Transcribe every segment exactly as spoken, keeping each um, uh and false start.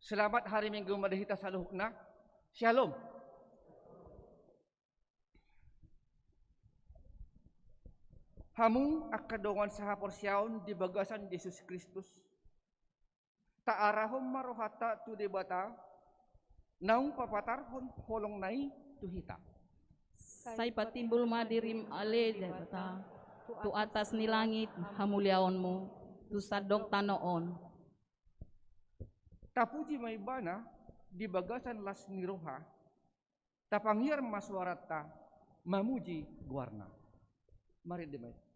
Selamat hari Minggu ma di hita saluhutna. Syalom. Hamu angka dongan sahaporseaon di bagasan Jesus Kristus, taarahon ma rohanta tu Debata, naung papatarhon holongna i tu hita. Sai patimbul ma dirim, ale Debata, tu atas ni langit hamuliaonmu, tu sandok tano on. Tapuji ma Ibana di bagasan las ni roha, tapangiar ma suaranta mamuji goarna. Marende ma hita.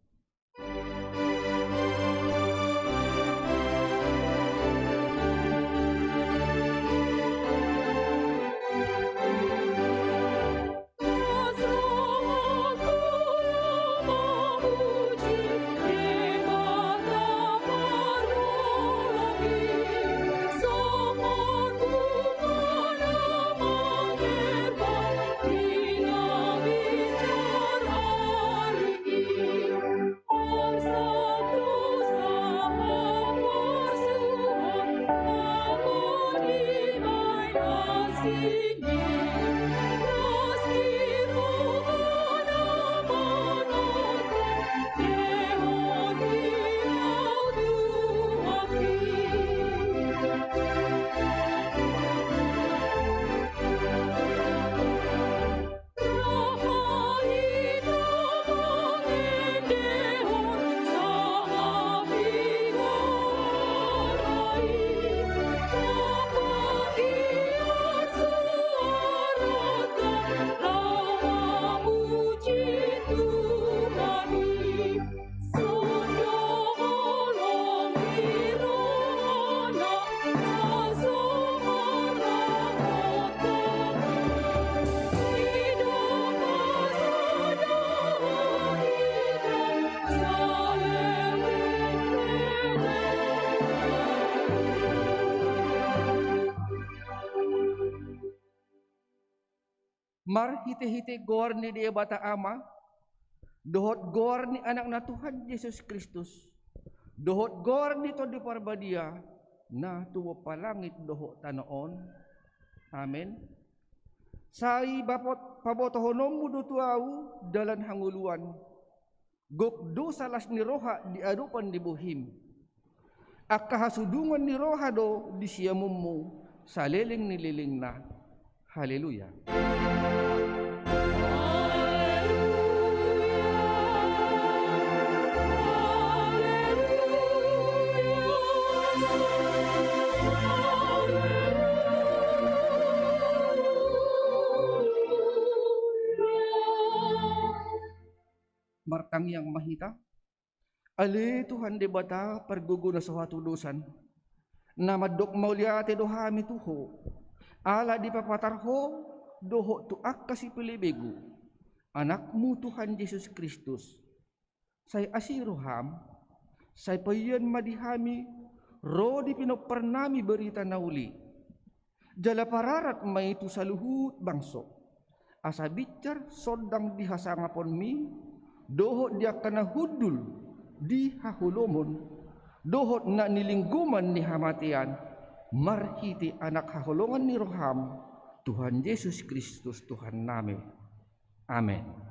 Marhitehite goar ni Debata Ama, dohot goar ni Anakna Tuhan Jesus Kristus, dohot goar ni Tondi Parbadia, na tumompa langit dohot tano on. Amen. Sai bapot-, pabotohononmu do tu ahu dalan hangoluan. Gok do salas ni roha di adopan ni bohim. Angka hasudungan ni roha do di siamunmu saleleng ni lelengna. Haleluya. Martangiang ma hita. Ale Tuhan Debata pargogo na so hatudosan, na mandok mauliate do hami tu Ho, ala dipapatar Ho dohot tu angka sipelebegu, Anakmu Tuhan Jesus Kristus. Sai asi roham, sai paian ma di hami ro di pinomparnami barita na uli. Jala pararat ma i tu saluhut bangso, asa binsar sondang di hasangaponmi, dohot di angka na hundul di haholomon, dohot na nilinggoman ni hamatean, marhite Anak haholongan ni roham, Tuhan Jesus Kristus Tuhannami. Amen.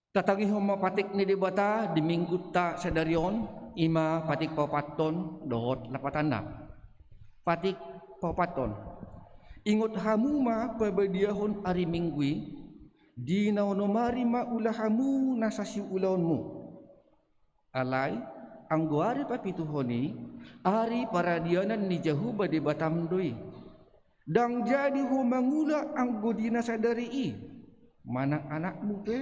Tatangihon ma patik ni Debata di minggunta sadari on, i ma patik paopathon dohot lapatanna. Patik paopathon. Ingot hamu ma pabadiahon ari Minggu i, di na onom ari ma ula hamu nasa siulaonmu. Alai, anggo ari papituhon i, ari paradianan ni Jahowa Debatam do i. Ndang jadi ho mangula anggo di na sadari i, manang anakmu pe,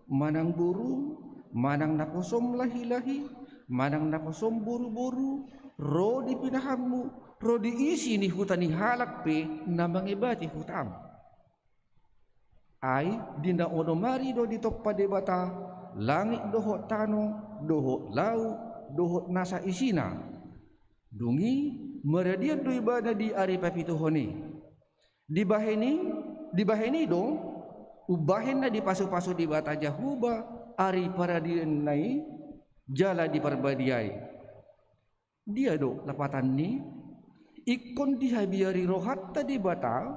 manang borum, manang naposom lahilahi, manang naposom boruboru, ro di pinahanmu, ro di isi ni huta ni halak pe na mangebati hutam. Ai di na onom ari do ditompa Debata langit dohot tano, dohot laut, dohot nasa isina. Dung i maradian do Ibana di ari papituhon i. Dibahen i, dibahen i do, umbahen na dipasupasu Debata Jahowa ari paradianna i, jala diparbadiai. Dia do lapatanni? Ingkon dihabiari rohanta Debata,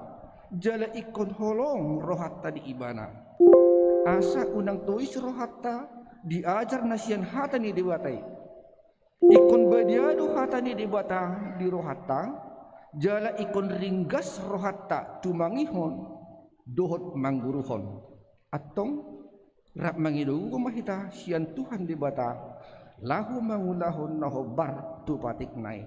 jala ingkon holong rohanta di Ibana. Asa unang tois rohanta di ajar na sian hata ni Debata i. Ingkon badia do hata ni Debata di rohanta, jala ingkon ringgas rohanta tumangihon dohot mangguruhon. Antong, rap mangido gogo ma hita sian Tuhan Debata, laho mangulahon na hombar tu patikna i.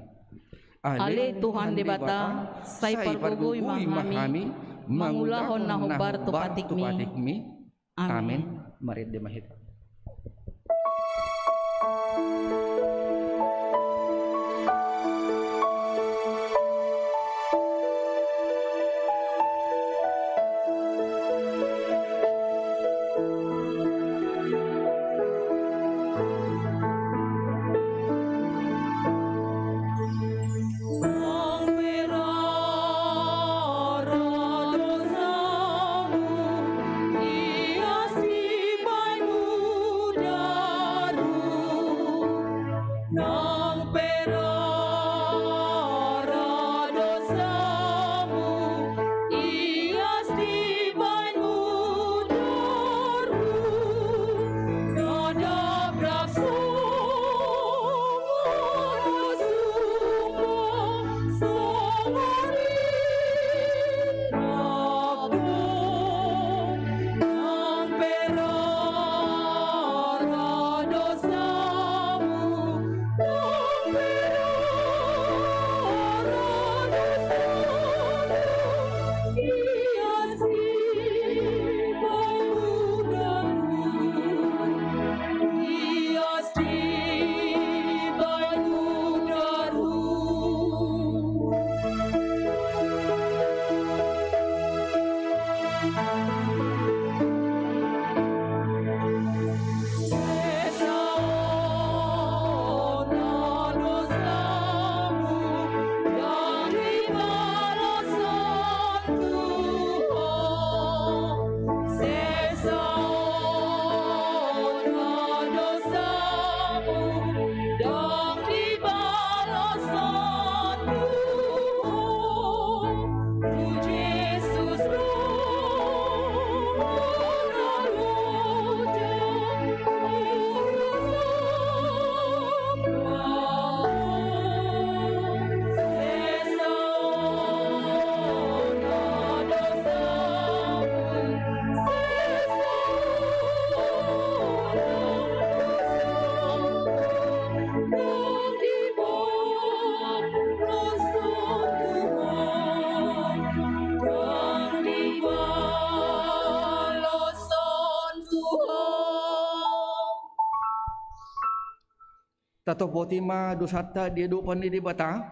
Ale Tuhan Debata, sai pargogoi ma hami mangulahon na hombar tu patikmi. Amen. Amen. Marende ma hita. Tatopoti ma dosanta di adopan ni Debata,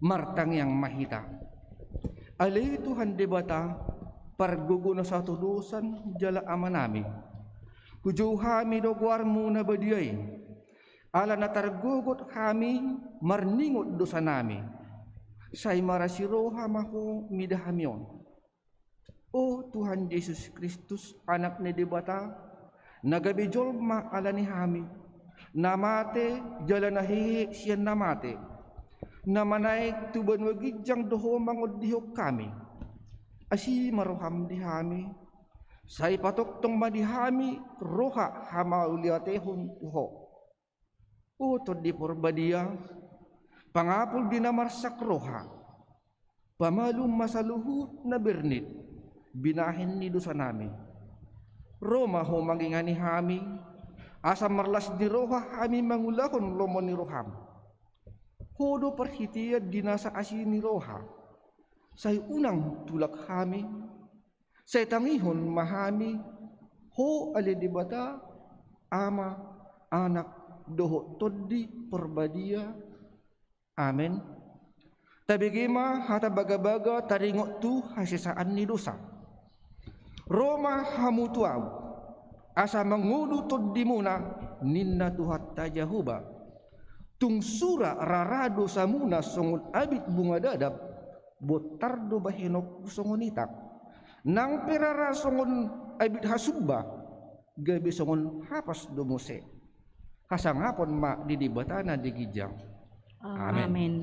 martangiang ma hita. Ale Tuhan Debata, pargogo na satudosan jala Amanami, hujou hami do goarmu na badia i, ala na targogot hami marningot dosanami. Sai marasi roha ma Ho mida hami on. O Tuhan Jesus Kristus, Anak ni Debata, na gabe jolma ala ni hami, na mate jala na hehe sian na mate, na manaek tu banua ginjang do Ho mangondihon hami. Asi ma roham di hami, Sai patongtong ma di hami roha hamauliatehon tu Ho. O Tondi Porbadia, pangapul di na marsak roha, pamalum ma saluhut na bernit binahen ni dosanami. Ro ma Ho mangingani hami, asa marlas ni roha hami mangulahon lomo ni roham. Ho do parhitean di nasa asi ni roha. Sai unang tulak hami, sai tangihon ma hami, Ho ale Debata, Ama, Anak, dohot Tondi Porbadia. Amen. Tabege ma hata bagabaga taringot tu hasesaan ni dosa. Ro ma hamu tu Ahu, asa mangolu tondimuna, ninna Tuhanta Jahowa. Tung sura rara dosamuna songon abit bunga dadap, bontar do bahenonku songon itak. Nang pe rara songon abit hasumba, gabe songon hapas do muse. Hasangapon ma di Debata na di ginjang. Amen. Amen.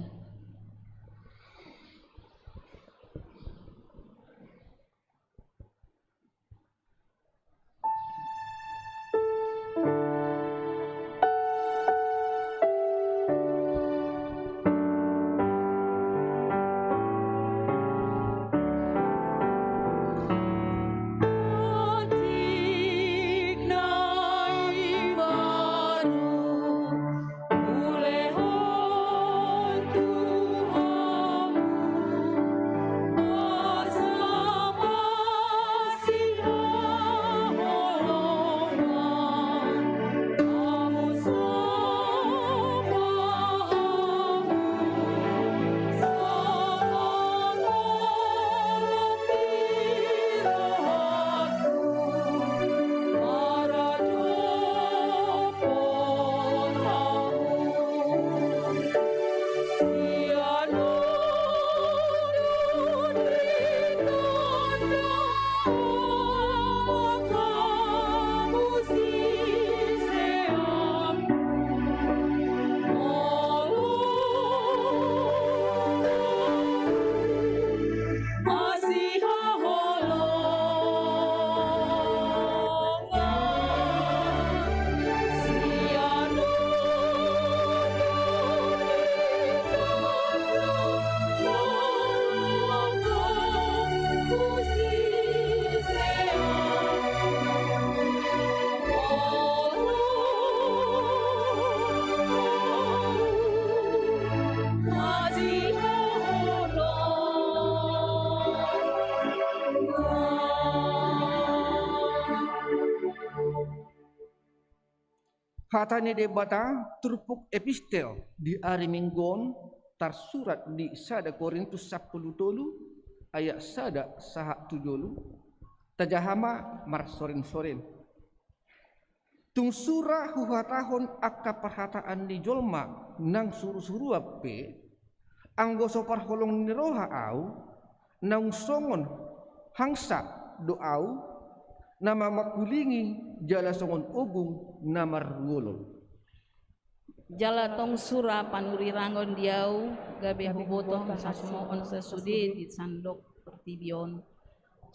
Hata ni Debata turpuk epistel di ari Minggu on tarsurat di sada Korintus sampulu tolu ayat sada sahat tu jolo. Tajaha ma marsorin-sorin. Tung sura huhatahon angka parhataan ni jolma nang suru-suruan pe, anggo so parholong ni roha Ahu, naung songon hangsa do Ahu, na mamangkulingi jala songon ogung na margolol. Jala tong sura panurirangon di Ahu, gabe huboto hasasumoon sasude di sandok portibi on.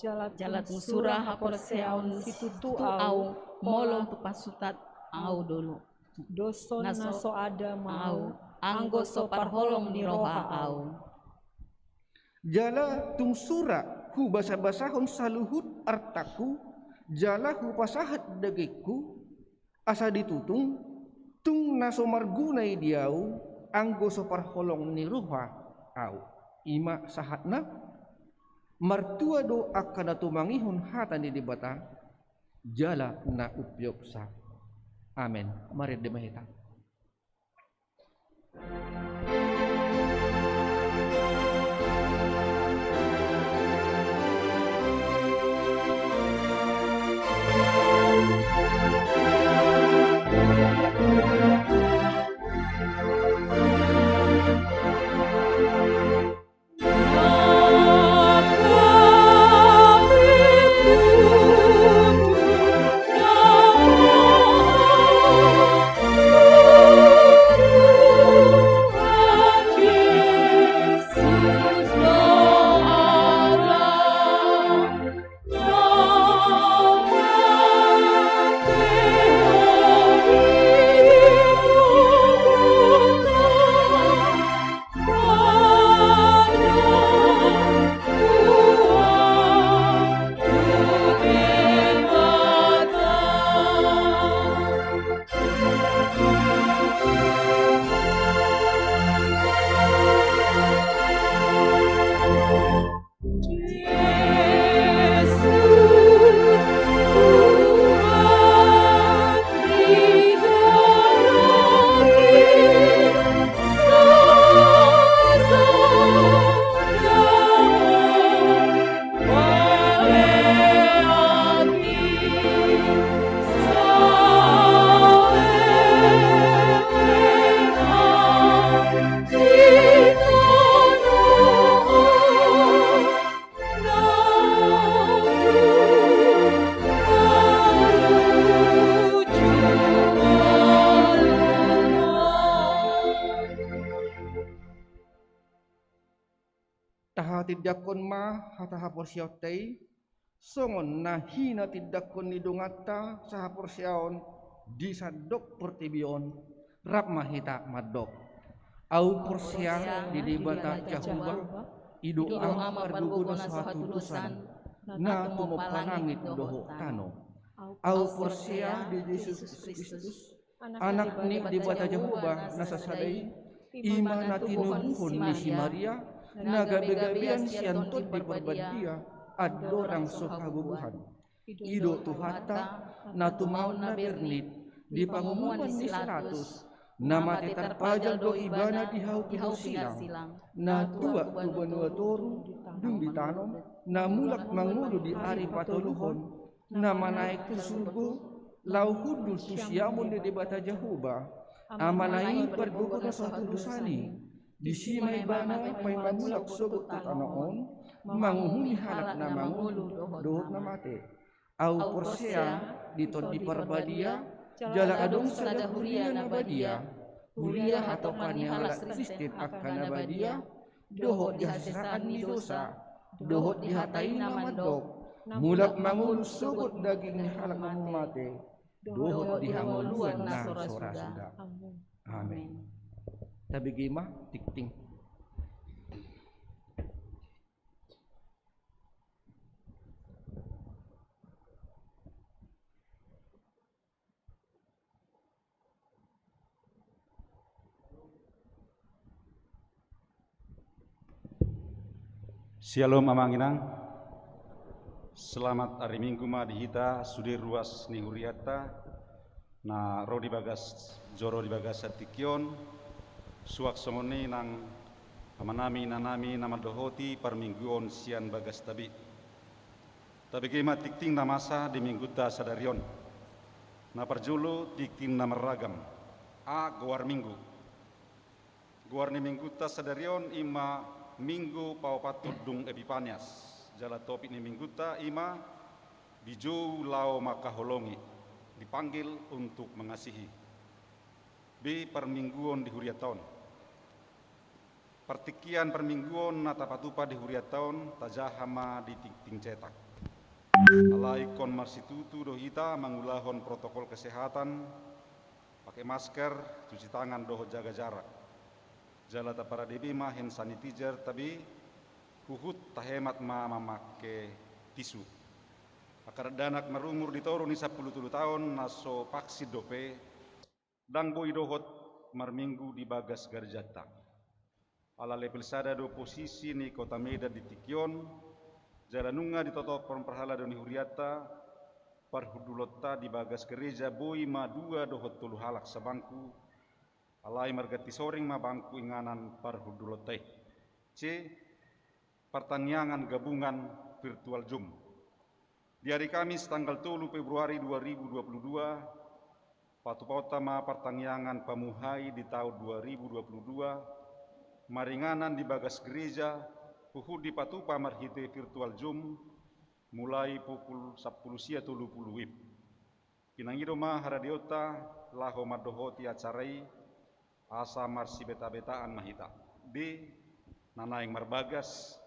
Jala tong sura haporseaon situtu Ahu, molo tu pansutat Ahu do. Doson na so ada ma Ahu, anggo so parholong ni roha Ahu. Jala tung sura hubasa-basahon saluhut artangku, jala hupasahat dagingku, asa ditutung, tung na so marguna i di Ahu, anggo so parholong ni roha Ahu. I ma sahatna. Martua do angka na tumangihon hata ni Debata, jala na umpeopsa. Amen. Marende ma hita. Tindangkon ma hata haporseaonta i, songon na hinatindangkon ni donganta sahaporseaon di sandok portibi on. Rap ma hita mandok: Ahu porsea di Debata Jahowa, i do Ama pargogo na so hatutusan, na tumompa langit dohot tano. Ahu porsea di Jesus Kristus, Anak ni Debata Jahowa na sasada i, i ma na tinubuhon ni si Maria, na gabegabean sian Tondi Parbadia, andorang so hagogohan. I do Tuhanta, na tumaon na bernit, di pangomoan ni si Pilatus, na mate tarpajal do Ibana di hau pinompar silang, na tuat tu banua toru, dung ditanom, na mulak mangolu di ari patoluhon, na manaek tu surgo, laho hundul tu siamun ni Debata Jahowa, Amana i pargogo na so hatutusan i. Disi ma Ibana paima mulak sogot tu tano on, manguhumi halak na mangolu dohot na mate. Ahu porsea di Tondi Parbadia, jala adong sada huria na badia, huria hatopan ni halak Kristen angka na badia, dohot di hasesaan ni dosa, dohot di hata i na mandok: Mulak mangolu sogot daging ni halak na mate, dohot di hangoluan na so ra suda. Amen. Tabege ma tingting. Syalom amang inang. Selamat ari Minggu ma di hita sude ruas ni hurianta na ro di bagas joro di bagasan tingki on. Suang songon i nang amanami inanami na mandohoti parmingguon sian bagas tabi. Tabege ma tingting na masa di minggunta sadari on. Na parjolo tingting na marragam. A, goar minggu. Goar ni minggunta sadari on i ma Minggu paopathon dung Epipanias. Jala topik ni minggunta i ma: Dijou laho mangkaholongi, dipanggil untuk mengasihi. B, parmingguon di hurianta on. Partingkian parmingguon na tapatupa di hurianta on tajaha ma di tingting cetak. Alai ingkon marsitutu do hita mangulahon protokol kesehatan, pake masker, cuci tangan dohot jaga jarak. Jala taparade be ma hand sanitizer tabi, huhut tahemat ma mamake tisu. Angka dakdanak marumur di toru ni sampulu tolu taon na so vaksin dope, ndang boi dohot marminggu di bagas garejanta. Ala level sada do posisi ni Kota Medan di tingki on, jala nunga ditotophon parhalado ni hurianta, parhundulonta di bagas gareja boi ma dua dohot tolu halak sabangku, alai marganti soring ma bangku inganan parhundulonta i. C, partangiangan gabungan virtual Zoom. Di ari Kamis tanggal tolu Februari dua ribu dua puluh dua, patupaonta ma partangiangan pamuhai di taon dua ribu dua puluh dua, maringanan di bagas gareja, huhut dipatupa marhite virtual Zoom, mulai pukul sampulu sia tolu pulu W I B. Pinangido ma haradeonta laho mandohoti acara i, asa marsibetabetaan ma hita. D, na naeng marbagas,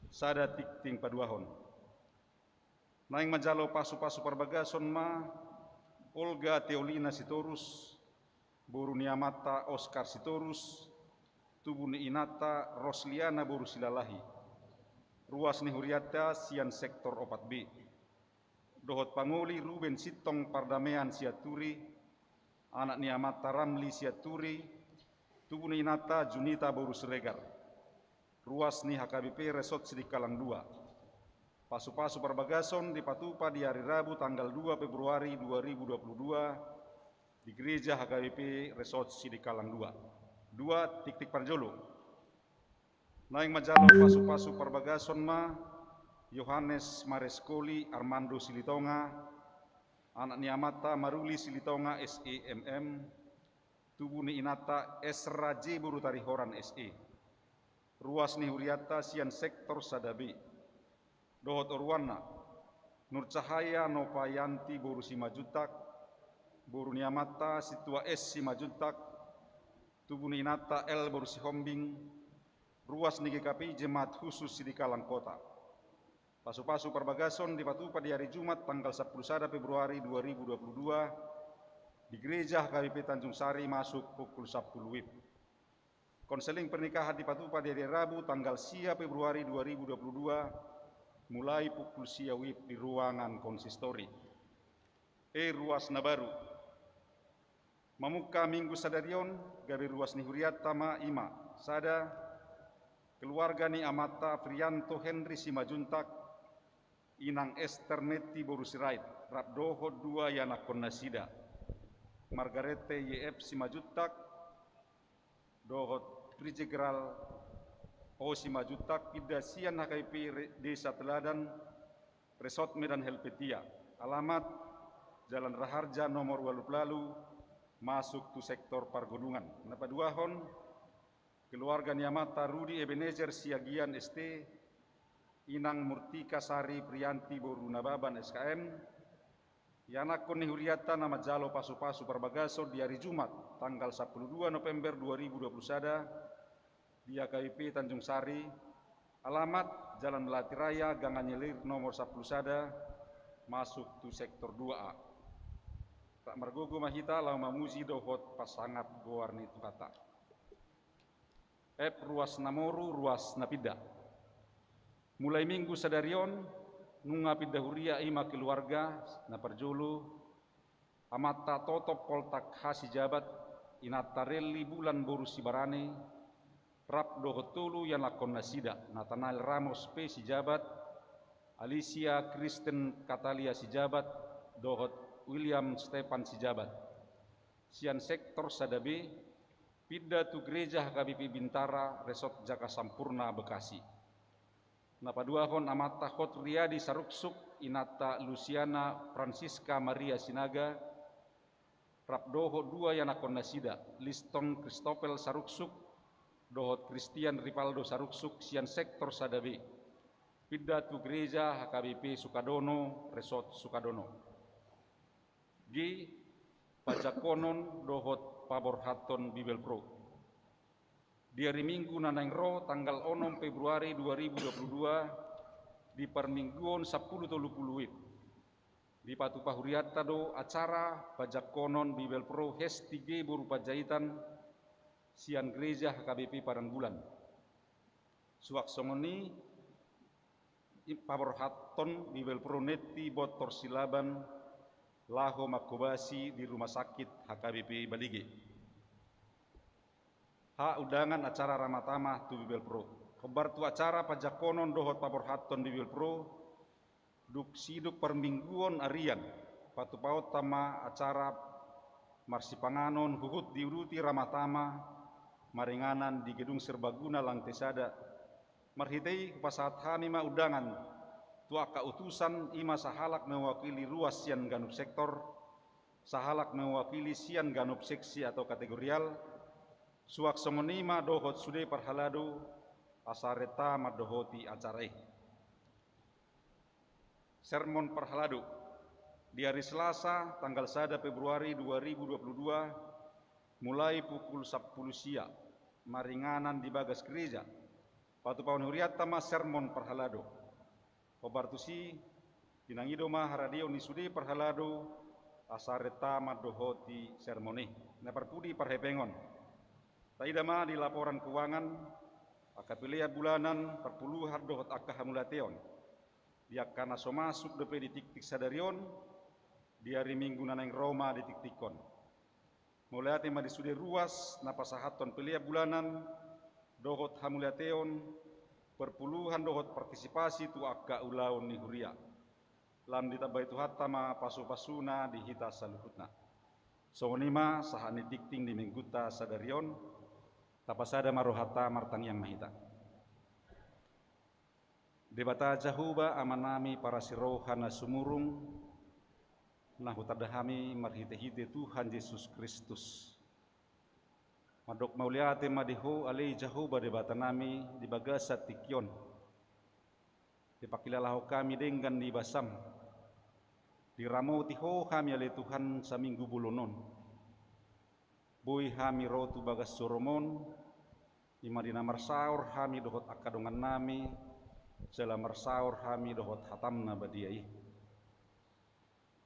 sada tingting paduahon. Naeng manjalo pasupasu parbagason ma Olga Teolina Sitorus, boru ni amanta Oskar Sitorus, tubu ni inanta Rosliana boru Silalahi. Ruas ni hurianta sian sektor opat B. Dohot pangoli Ruben Sintong Pardamean Sianturi, anak ni amanta Ramli Sianturi, tubu ni inanta Junita boru Siregar. Ruas ni H K B P Resort Sidikalang dua. Pasupasu parbagason dipatupa di ari Rabu tanggal dua Februari dua ribu dua puluh dua di Gereja H K B P Resort Sidikalang dua. Dua, tingting parjolo. Naeng manjalo pasupasu parbagason ma Yohanes Mareskoli Armando Silitonga, anak ni amanta Maruli Silitonga S E M M, tubu ni inanta Esra J boru Tarihoran S E. Ruas ni hurianta sian sektor sada B. Dohot oruanna, Nur Cahaya Nopayanti boru Simanjuntak, boru ni amanta Sintua S Simanjuntak, tubu ni inanta L boru Sihombing, Ruas ni G K P I Jemaat Khusus Sidikalang Kota. Pasu-pasu parbagason dipatupa di ari Jumat tanggal sampulu sada Februari dua ribu dua puluh dua di Gereja H K B P Tanjung Sari masuk pukul sampulu WIB. Konseling pernikahan dipatupa di ari Rabu tanggal sia Februari dua ribu dua puluh dua mulai pukul sia WIB di ruangan konsistori. E ruas na baru. Mamungka Minggu sadari on, gabe ruas ni hurianta ma i ma: sada, keluarga ni amanta Frianto Henry Simanjuntak, inang Ester Metti boru Sirait, rap dohot dua ianakkonnasida, Margarete Y F Simanjuntak dohot Frijegeral O Simanjuntak, pinda sian H K B P re-, Desa Teladan, Resort Medan Helvetia. Alamat: Jalan Raharja nomor ualu pulu ualu, masuk tu sektor Pargodungan. Na paduahon, keluarga ni amanta Rudi Ebenezer Siagian S T, inang Murtika Sari Prianti boru Nababan S K M, ianakkon ni hurianta na manjalo pasu-pasu parbagason di ari Jumat tanggal sampulu dua November dua ribu dua puluh sada di H K B P Tanjung Sari, alamat Jalan Melati Raya, Gang Anyelir nomor sampulu sada, masuk tu sektor dua A. Rap margogo ma hita laho mamuji dohot pasangap goar ni Tuhanta. F ruas na moru, ruas na pinda. Mulai Minggu sadari on, nunga pinda huria i ma keluarga, na parjolo, amanta Toto Poltak H Sijabat, inanta Relly Bulan boru Sibarani, rap dohot tolu ianakkonnasida, Natanael Ramos P Sijabat, Alicia Kristen Katalia Sijabat, dohot William Stefan Sijabat. Sian sektor sada B, pinda tu Gereja H K B P Bintara, Resort Jaka Sampurna, Bekasi. Na paduahon amanta Hot Riadi Saruksuk, inanta Luciana Francisca Maria Sinaga, rap dohot dua ianakkonnasida, Liston Christopel Saruksuk dohot Christian Rivaldo Saruksuk, sian sektor sada B, pinda tu Gereja H K B P Sukadono, Resort Sukadono. G, pajangkonon dohot paborhathon Bibelvrouw. Di ari Minggu na naeng ro, tanggal onom Februari dua ribu dua puluh dua, di parmingguon sampulu tolu pulu WIB, dipatupa hurianta do acara pajangkonon Bibelvrouw Hesti G boru Panjaitan, sian Gereja H K B P Padang Bulan. Suang songon i, i paborhathon Bibelvrouw Netti Bontor Silaban laho manghobasi di Rumah Sakit H K B P Balige. H, undangan acara ramatama tu Bibelvrouw. Hombar tu acara pajangkonon dohot paborhathon Bibelvrouw, dung sidung parmingguon arian, patupaonta ma acara marsipanganon huhut diuduti ramatama maringanan di Gedung Serbaguna lantai sada. Marhite i hupasahat hami ma undangan tu angka utusan, i ma sahalak mewakili ruas sian ganup sektor, sahalak mewakili sian ganup seksi atau kategorial, suang songon i ma dohot sude parhalado, asa renta mandohoti acara i. Sermon parhalado. Di ari Selasa, tanggal sada Februari dua ribu dua puluh dua, mulai pukul sampulu sia, maringanan di bagas gereja. Patupahon hurianta ma sermon parhalado. Hombar tusi, pinangido ma haradeon ni sude parhalado, asa renta mandohoti sermon i. Na parpudi parhepengon. Taida ma di laporan keuangan, angka pelean bulanan, parpuluhan dohot angka hamauliateon. Di angka na so masuk dope di tiktik sadari on, di ari Minggu na naeng ro ma ditiktikkon. Mauliate ma di sude ruas na pasahathon pelean bulanan, dohot hamauliateon, parpuluhan dohot partisipasi tu angka ulaon ni huria. Lam ditambai Tuhanta ma pasupasuna di hita saluhutna. Songon i ma sahat ni tingting di Minggunta sadari on, tapasada ma rohanta, martangiang ma hita. Debata Jahowa Amanami parasi roha na sumurung, na hutanda hami marhitehite Tuhan Jesus Kristus. Mandok mauliate ma di Ho ale Jahowa Debatanami di bagasan tingki on. Dipangkilalahon hami denggan ni basam. Diramoti Ho hami ale Tuhan saminggu bolon on. Boi hami ro tu bagas joroMon, I ma di na marsaor hami dohot angka dongannami, jala marsaor hami dohot hataM na badia i.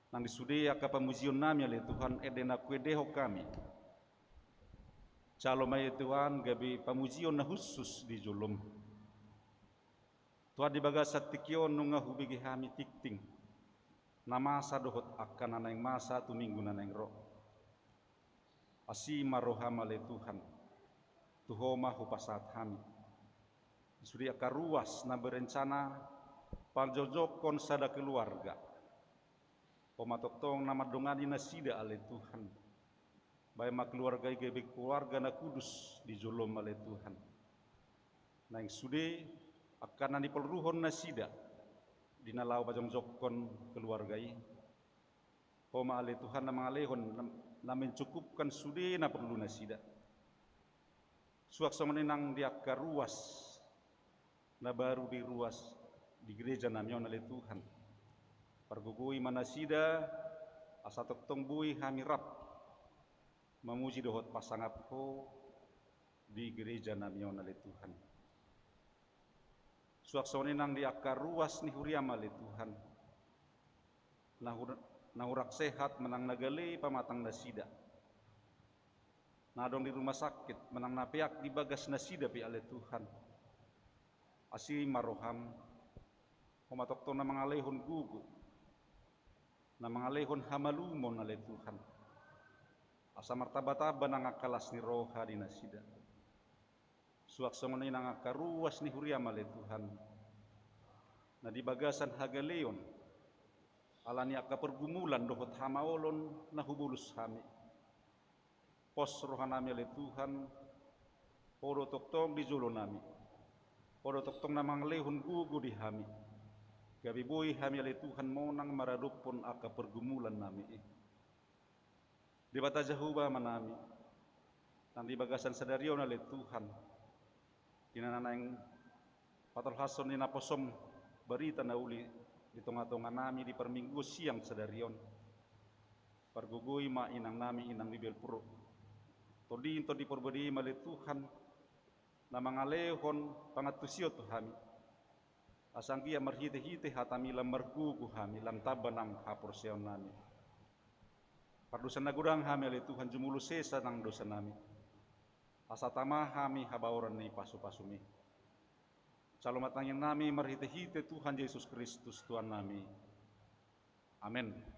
Nang di sude angka pamujionnami, ale Tuhan, ende na huendehon hami, jalo ma i, Tuhan, gabe pamujion na hushus di joloM. Tuhan, di bagasan tingki on nunga hubege hami tingting na masa dohot angka na naeng masa tu minggu na naeng ro. Asi ma rohaM, ale Tuhan, tu Ho ma hupasahat hami. Sude angka ruas na berencana pajongjongkon sada keluarga, Ho ma tongtong na mandongani nasida, ale Tuhan. Bahen ma keluarga i gabe keluarga na kudus di joloM, ale Tuhan. Naeng sude angka na nipolruhon nasida di na laho pajongjongkon keluarga i, Ho ma, ale Tuhan, na mangalehon, na, na mencukupkan sude na porlu nasida. Suang songon i nang di angka ruas na baru diruas di gerejanami on, ale Tuhan. Pargogoi ma nasida, asa tongtong boi hami rap mamuji dohot pasangap Ho di gerejanami on, ale Tuhan. Suang songon i nang di angka ruas ni huriaM, ale Tuhan, na hur-, na hurang sehat manang na gale pamatang nasida, na adong di rumah sakit manang na peak di bagas nasida pe, ale Tuhan. Asi ma rohaM, Ho ma tongtong na mangalehon gogo, na mangalehon hamalumon, ale Tuhan, asa martambatamba nang angka las ni roha di nasida. Suang songon i nang angka ruas ni huriaM, ale Tuhan, na di bagasan hagaleon ala ni angka pergumulan dohot hamaolon na hubolus hami. Pos rohanami, ale Tuhan, Ho do tongtong di jolonami. Ho do tongtong na mangalehon gogo di hami, gabe boi hami, ale Tuhan, monang maradophon angka pergumulannami i. Debata Jahowa Amanami, nang di bagasan sadari on, ale Tuhan, di na naeng patolhashon ni naposoM barita na uli di tongatonganami di parmingguon sian sadari on, pargogoi ma inangnami, Inang Bibelvrouw. Tondi, Tondi Porbadia i ma, ale Tuhan, na mangalehon pangantusion tu hami, asa anggiat marhitehite hataMi lam margogo hami, lam tamba nang haporseaonnami. Pardosa na godang hami, ale Tuhan, jumolo sesa nang dosanami, asa tama hami habaoran ni pasupasuMi. Jalo ma tangiangnami marhitehite Tuhan Jesus Kristus, Tuhannami. Amen.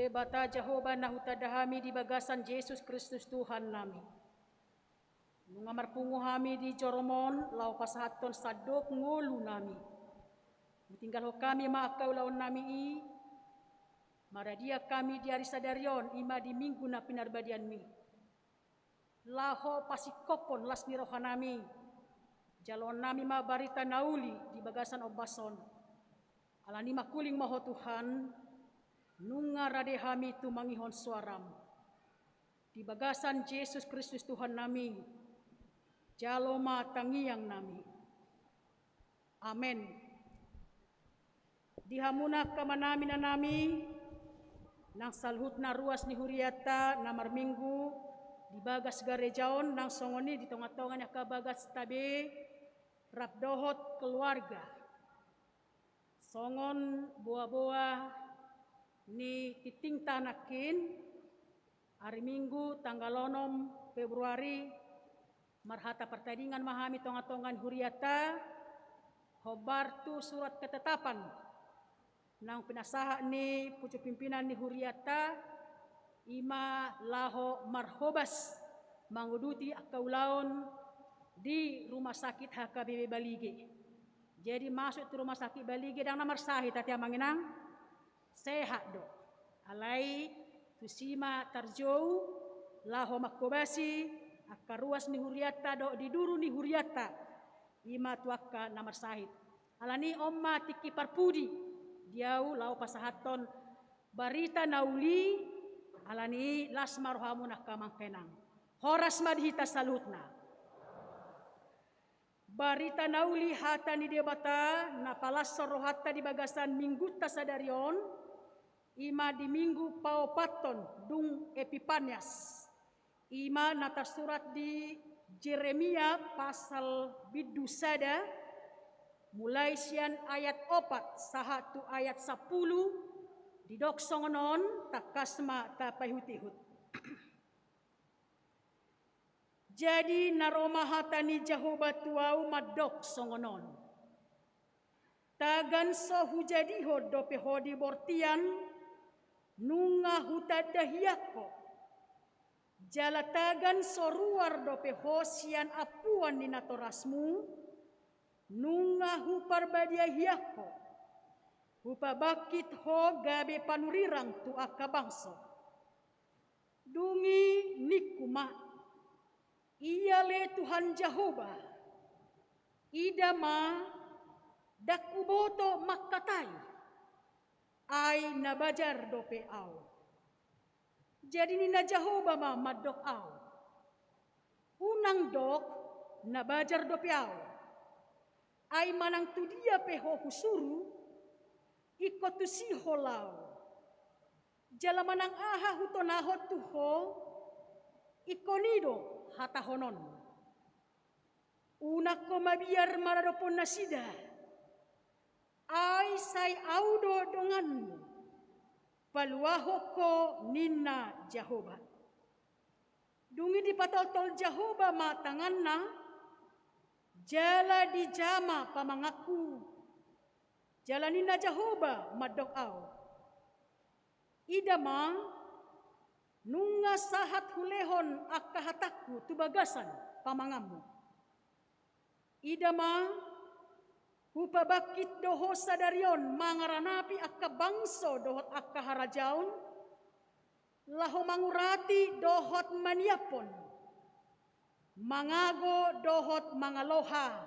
Debata Jahowa na hutanda hami di bagasan Jesus Kristus Tuhan nami. Nunga marpungu hami di joro-Mon laho pasahathon sandok ngolu nami. Hutinggalhon hami ma angka ulaon nami i, maradiak hami di ari sadari on, i ma di Minggu na pinarbadianmi. Laho pasingkophon las ni roha nami, jaloon nami ma barita na uli di bagasan ombas on. Alani mangkuling ma Ho Tuhan, nunga rade hami tumangihon soaram. Di bagasan Jesus Kristus Tuhan nami, jalo ma tangiang nami. Amen. Di hamuna angka amanami, inanami, nang saluhutna ruas ni hurianta na marminggu di bagas gareja on, nang songon i di tongatonga ni angka bagasta be, rap dohot keluarga. Songon boaboa ni tingtingta nangkin, ari Minggu tanggal onom Februari, marhata partadingan ma hami tongatonga ni hurianta, hombar tu surat ketetapan naung pinasahat ni pucuk pimpinan ni hurianta, i ma laho marhobas manguduti angka ulaon di Rumah Sakit H K B P Balige. Jadi masuk tu Rumah Sakit Balige ndang na marsahit ate amang inang? Sehat do. Alai tusi ma tarjou laho manghobasi angka ruas ni hurianta dohot di duru ni hurianta, i ma tu angka na marsahit. Alani on ma tingki parpudi di ahu laho pasahathon barita na uli, alani las ma rohamuna angka amang inang. Horas ma di hita saluhutna. Barita na uli, hata ni Debata na palashon rohanta di bagasan Minggunta sadari on, i ma di Minggu paopathon dung Epipanias. I ma na tarsurat di Jeremia pasal bindu sada, mulai sian ayat opat sahat tu ayat sampulu, didok songon on, tangkas ma tapaihutihut. Jadi na ro ma hata ni Jahowa tu ahu mandok songon on: Tagan so hujadihon dope ho di bortian, nunga hutanda hian ho. Jala tagan so ruar dope ho sian ampuan ni natorasmu, nunga huparbadia hian ho. Hupabangkit ho gabe panurirang tu angka bangso. Dung i ningku ma: Ia le Tuhan Jahowa? Ida ma, ndang huboto mangkatai, ai na bajar dope ahu. Jadi ninna Jahowa ma mandok ahu: Unang dok, na bajar dope ahu. Ai manang tu dia pe ho husuru, ingkon tusi ho laho. Jala manang aha hutonahon tu ho, ingkon i do hatahononmu. Unang ho mabiar maradophon nasida, ai sai ahu do donganmu, paluahon ho, ninna Jahowa. Dung i dipatoltol Jahowa ma tanganna, jala dijama pamanganku. Jala ninna Jahowa mandok ahu: Ida ma, nunga sahat hulehon angka hatangku tu bagasan pamanganmu. Ida ma, hupabangkit do ho sadari on mangaranapi angka bangso dohot angka harajaon, laho mangurati dohot maniaphon, mangago dohot mangaloha,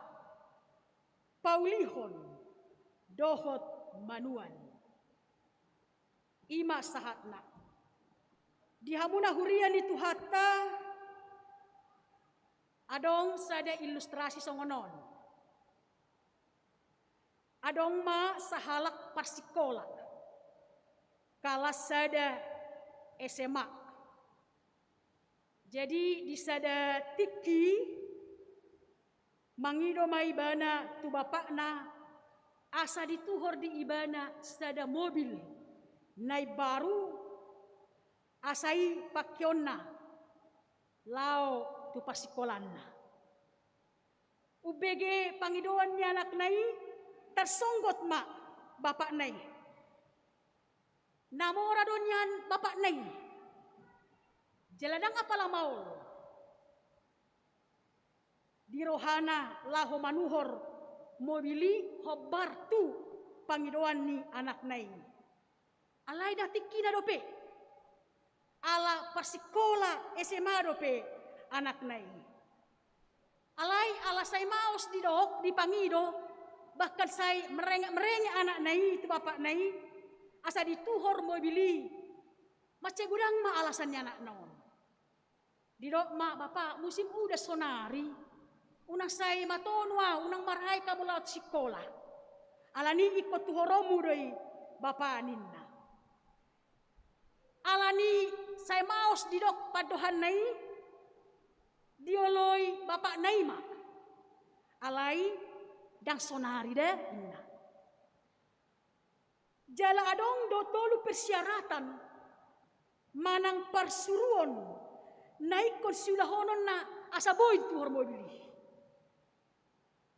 paulihon dohot manuan. I ma sahatna. Di hamuna huria ni Tuhanta, adong sada ilustrasi songon on. Adong ma sahalak parsikola, kalas sada S M A. Jadi, di sada tingki, mangido ma ibana tu bapakna, asa dituhor di ibana sada mobil na imbaru, asa i pangkeonna laho tu parsikolaanna. Umbege pangidoan ni anakna i, tarsonggot ma bapakna i. Na mora do nian bapakna i. Jala ndang apala maol di rohana laho manuhor mobil i hombar tu pangidoan ni anakna i. Alai ndang tingkina dope. Ala parsikola S M A dope anakna i. Alai ala sai maos didok, dipangido, bahkan sai merengek-merengek anakna i tu bapakna i, asa dituhor mobil i. Mansai godang ma alasan ni anakna on. Didok ma: Bapa, musim udan sonari, unang sai matonu ahu, unang marhite hamu laho sikola. Alani i ingkon tuhoronmu do i, Bapa, ninna. Alani sai maos didok pandohanna i, dioloi bapakna i ma. Alai ndang sonari da, ninna. Jala adong do tolu persyaratan manang parsuruon na ingkon siulahononna asa boi dituhor mobil i.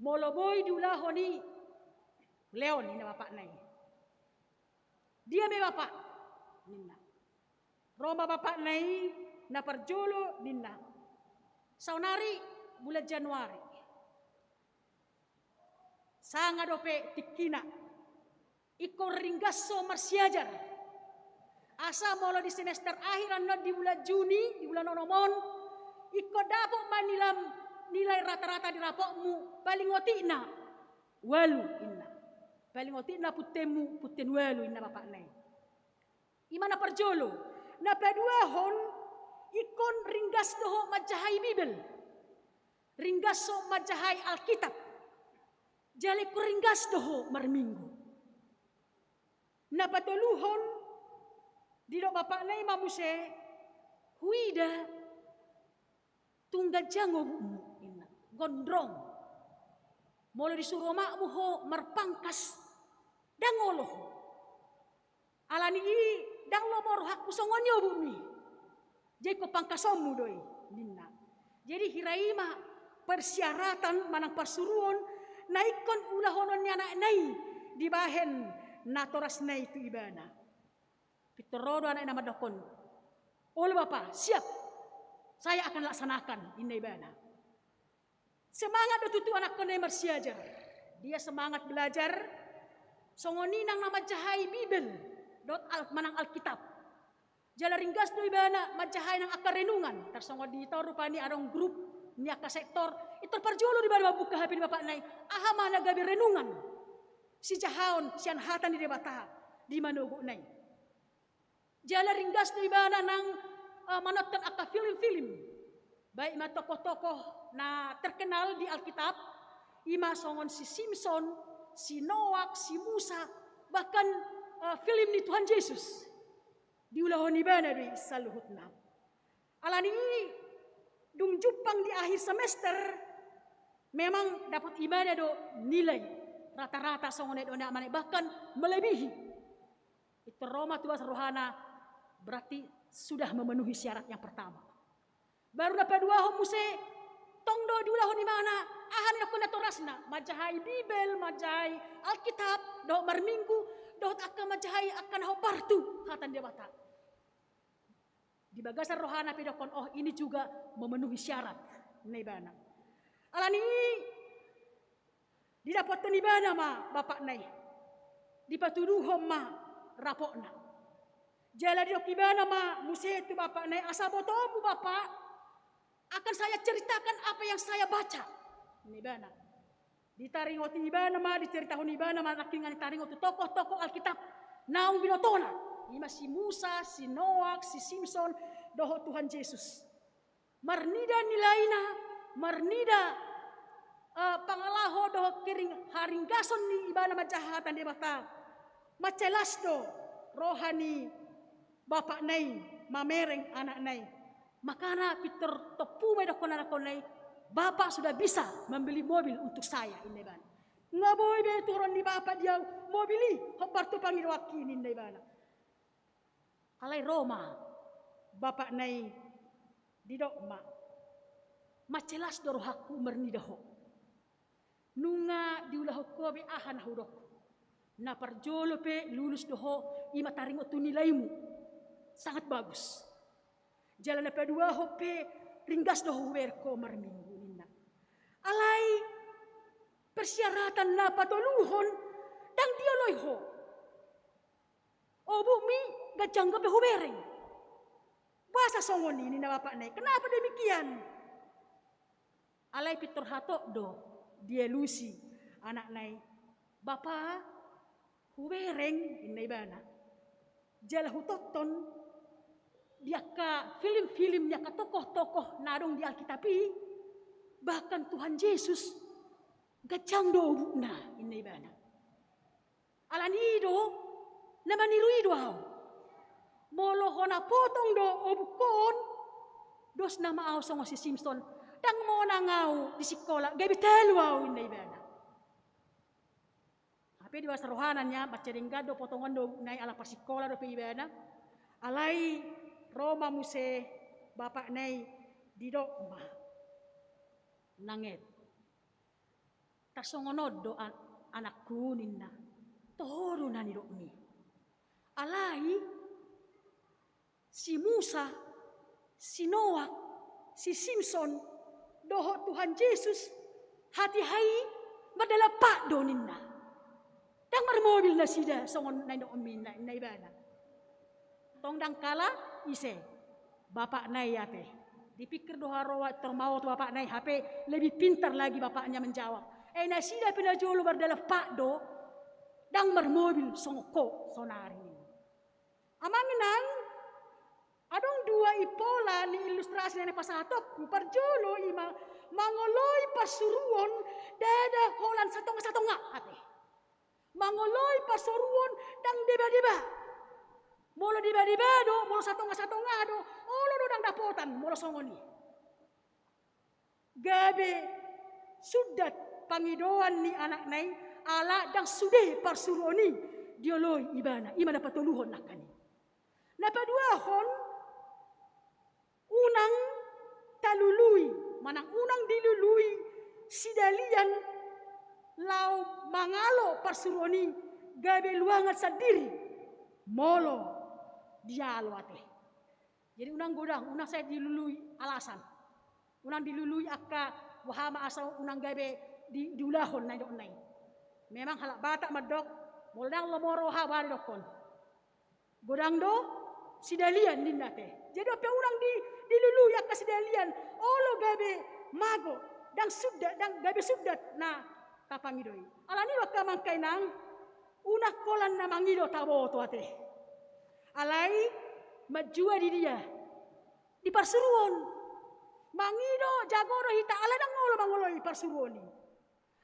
Molo boi diulahon i, lehon, ninna bapakna i. Dia ma i, Bapa, ninna. Ro ma bapakna i, na parjolo, ninna. Saonari bulan Januari. Sanga dope tingkina. Ingkon ringgas ho marsiajar. Asa molo di semester akhir annon di bulan Juni, di bulan onom on, ingkon dapot ma nilai, nilai rata-rata di rapotmu, paling otikna ualu, ninna. Paling otikna puntenmu, punten ualu, ninna bapakna i. I ma na parjolo. Na paduahon, ingkon ringgas do ho manjahai Bibel. Ringgas ho manjahai Alkitab. Jala ingkon ringgas do ho marminggu. Na patoluhon, didok bapakna i ma muse, huida tung ganjang obukmu, ninna. Gondrong. Molo disuru omakmu ho marpangkas, ndang olo ho. Alani i ndang lomo rohangku songon i obukmi. Jadi ingkon pangkasonmu do i, ninna. Jadi hira i ma persyaratan manang parsuruon na ingkon ulahonon ni anakna i dibahen natorasna i tu ibana. Pintor ro do anakna mandokkon, "Olo Bapa, siap. Saya akan laksanakan," ninna ibana. Semangat do tutu anakkonna i marsiajar. Dia semangat belajar, songon i nang na manjahai Bibel dohot al-, manang Alkitab. Jala ringgas do ibana manjahai nang angka renungan, tarsongon di hita on rupani adong grup ni angka sektor, pintor parjolo do ibana mambuka H P ni bapakna i, aha ma na gabe renungan sijahaon sian hata ni Debata di manogotna i. Jala ringgas do ibana nang, eh, manonton angka film-film. Baik ma tokoh-tokoh na terkenal di Alkitab, i ma songon si Simson, si Noak, si Musa, bahkan, eh, film ni Tuhan Jesus. Diulahon ibana do i saluhutna. Alani i dung jumpang di akhir semester, memang dapot ibana do nilai rata-rata songon na didok ni amanna i, bahkan melebihi. Pintor ro ma tu bagasan rohana, berarti sudah memenuhi syarat yang pertama. Baru na paduahon muse, tong do diulahon ibana aha na nidokkon natorasna, manjahai Bibel, manjahai Alkitab, dohot marminggu, dohot angka manjahai angka na hombar tu hata ni Debata. Di bagasan rohana pe didokkon, oh, ini juga memenuhi syarat, ninna ibana. Alani i didapothon ibana ma bapakna i, dipatuduhon ma rapotna. Jala didok ibana ma muse tu bapakna i, asa botoonmu, Bapak, akan saya ceritakan apa yang saya baca, ninna ibana. Ditaringoti ibana ma, diceritahon ibana ma nangkiningan i taringot tu tokoh-tokoh Alkitab naung binotona, i ma si Musa, si Noak, si Simson, dohot Tuhan Jesus. Marnida nilaina, marnida, eh, pangalaho dohot kering-, haringgason ni ibana manjaha hata ni Debata, mansai las do roha ni bapakna i mamereng anakna i. Makana pintor tompu ma didokkon anakkonna i, "Bapak sudah bisa membeli mobil untuk saya," ninna ibana. "Nga boi be tuhoron ni Bapak di ahu mobil i, hombar tu pangidoanki," ninna ibana. Alai ro ma bapakna i, didok ma, "Mansai las do rohangku marnida ho. Nunga diulahon ho be aha na hudok. Na parjolo pe lulus do ho, i ma taringot tu nilaimu. Sangat bagus. Jala na paduahon pe ringgas do ho hubereng ho marminggu," ninna. "Alai persyaratan na patoluhon ndang dioloi ho. Obukmi ganjang dope hubereng." "Boasa songon i?" ninna bapakna i. "Kenapa demikian?" Alai pintor hatop do dialusi anakna i. "Bapa, hubereng," ninna ibana. "Jala hutonton di angka film-film ni angka tokoh-tokoh na adong di Alkitab i, bahkan Tuhan Jesus ganjang do obukna," ninna ibana. "Alani i do, na maniru i do ahu. Molo hona potong do obukon, dos nama ahu songon si Simson, ndang monang ahu di sikola, gabe talu ahu," ninna ibana. Hape di bagasan rohana nian, mansai denggan do potongon do obukna i ala parsikola dope ibana. Alai ro ma muse bapakna i, didok ma, "Nanget, tarsongon on do an-, anakku," ninna. "Toho do na nidokmi. Alai si Musa, si Noak, si Simson, dohot Tuhan Jesus, hatiha i mardalan pat do," ninna. "Ndang marmobil nasida songon na nidokmi," ninna, ninna ibana. Tong ndang kalah ise, bapakna i ate. Dipikir do haroa, tor maoto bapakna i, hape lebih pintar lagi bapaknya menjawab. "Eh, nasida pe najolo mardalan pat do, ndang marmobil songon ho sonari," ninna. Amang inang, adong dua i pola ni ilustrasi na nipasahatonku. Parjolo i ma mangoloi parsuruon ndada holan satonga-satonga ate. Mangoloi parsuruon ndang deba-deba. Molo deba-deba do, molo satonga-satonga do, olo do ndang dapotan molo songon i. Gabe sundat pangidoan ni anakna i, ala ndang sude parsuruon i dioloi ibana, i ma na patoluhon nangkin i. Na paduahon, unang talului, manang unang dilului sidalian laho mangalo parsuruon i, gabe luangan sandiri molo dialo ate. Jadi unang godang, unang sai dilului alasan. Unang dilului angka boha ma asa unang gabe di, diulahon na nidokna i. Memang halak Batak mandok, molo ndang lomo roha, boha didokkon? Godang do sidalian ninna ate. Jadi on pe unang di, dilului angka sidalian, olo gabe mago, ndang sundat, ndang gabe sundat na tapangido i. Alani i do angka amang inang, unang holan na mangido taboto ate. Alai manjua di dia? Di parsuruon. Mangido jago do hita, ala ndang olo mangoloi parsuruon i.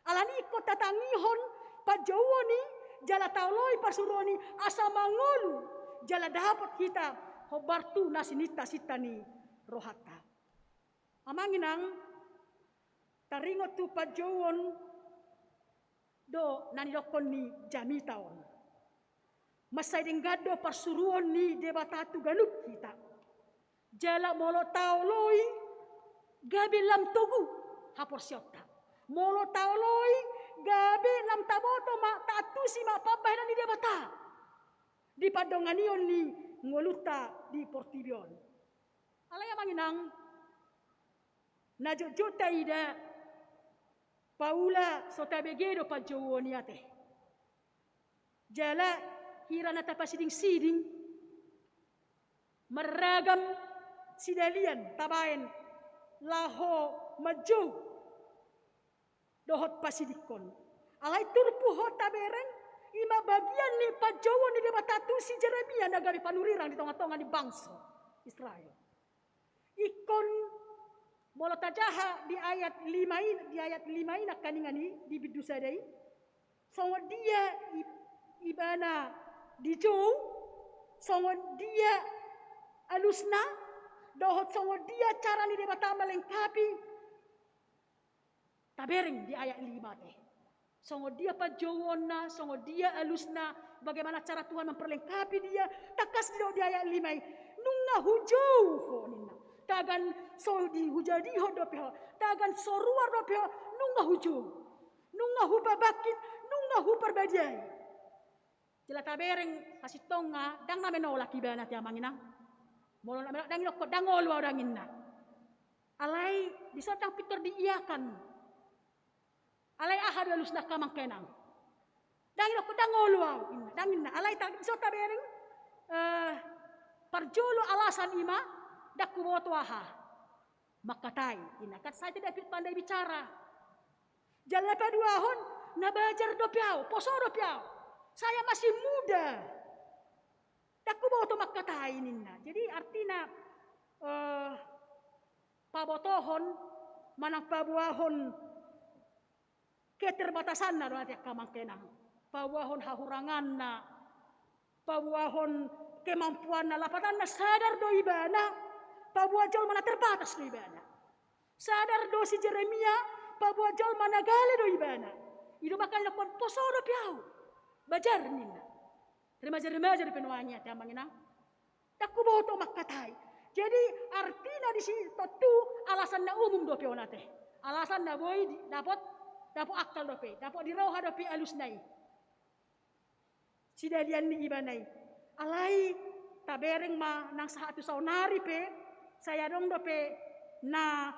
Alani i ingkon tatangihon panjouon i, jala taoloi parsuruon i, asa mangolu, jala dapot hita hombar tu na sininta-sinta ni rohanta. Amang inang, taringot tu panjouon do na nidokkon ni jamita on. Mansai denggan do parsuruon ni Debata tu ganup hita. Jala molo taoloi, gabe lam togu haporseaonta. Molo taoloi, gabe lam taboto ma, taantusi ma pambahenan ni Debata di pandonganion ni ngolunta di portibi on. Alai amang inang, na jotjot taida, paula so tabege do panjouon i ate. Jala hira na tapasidingsiding, marragam sidalian tabaen laho manjou dohot pasidingkon. Alai turpuk on tabereng, i ma bagian ni panjouon ni Debata tu si Jeremia na gabe panurirang di tongatonga ni bangso Israel. Ingkon molo tajaha di ayat lima i, di ayat lima i nangkaningan i, di bindu sada i, songon dia i-, ibana dijou, songon dia alusna, dohot songon dia cara ni Debata melengkapi. Tabereng di ayat lima ate. Songon dia panjouonna, songon dia alusna, bagaimana cara Tuhan memperlengkapi dia, tangkas didok di ayat lima i, nunga hujou ho ninna. Tagan so dihujadihon dope ho, tagan so ruar dope ho, nunga hujou. Nunga hupabangkit, nunga huparbadiai. Jala tabereng hasintonga, ndang na menolak ibana ate amang inang. Molo na menolak, ndang idok, ndang olo au, ndang inna. Alai dison ndang pintor diiakan. Alai aha do alusna angka amang inang? Ndang idok, ndang olo au, inna, ndang inna. Alai ta-, dison tabereng, eh, parjolo alasan i ma, ndang huboto aha mangkatai, inna kan, saya tidak pandai bicara. Jala paduahon, na bajar dope au, poso dope au. Saya masih muda. Ndang huboto mangkatai ninna. Jadi artina, eh, pabotohon manang paboahon keterbatasanna do ate angka amang inang. Paboahon hahuranganna, paboahon kemampuanna, lapatanna sadar do ibana paboa jolma na terbatas do ibana. Sadar do si Jeremia paboa jolma na gale do ibana. I do makana didokkon poso dope au, bajar ninna. Remaja-remaja dope nuaeng i ate amang inang. Ndang huboto mangkatai. Jadi artina disi tontu alasan na umum dope on ate. Alasan na boi di-, dapot, dapot akal dope, dapot di roha dope alusna i. Sidalian ni ibana i. Alai tabereng ma nang sahat tu saonari pe, sai adong dope na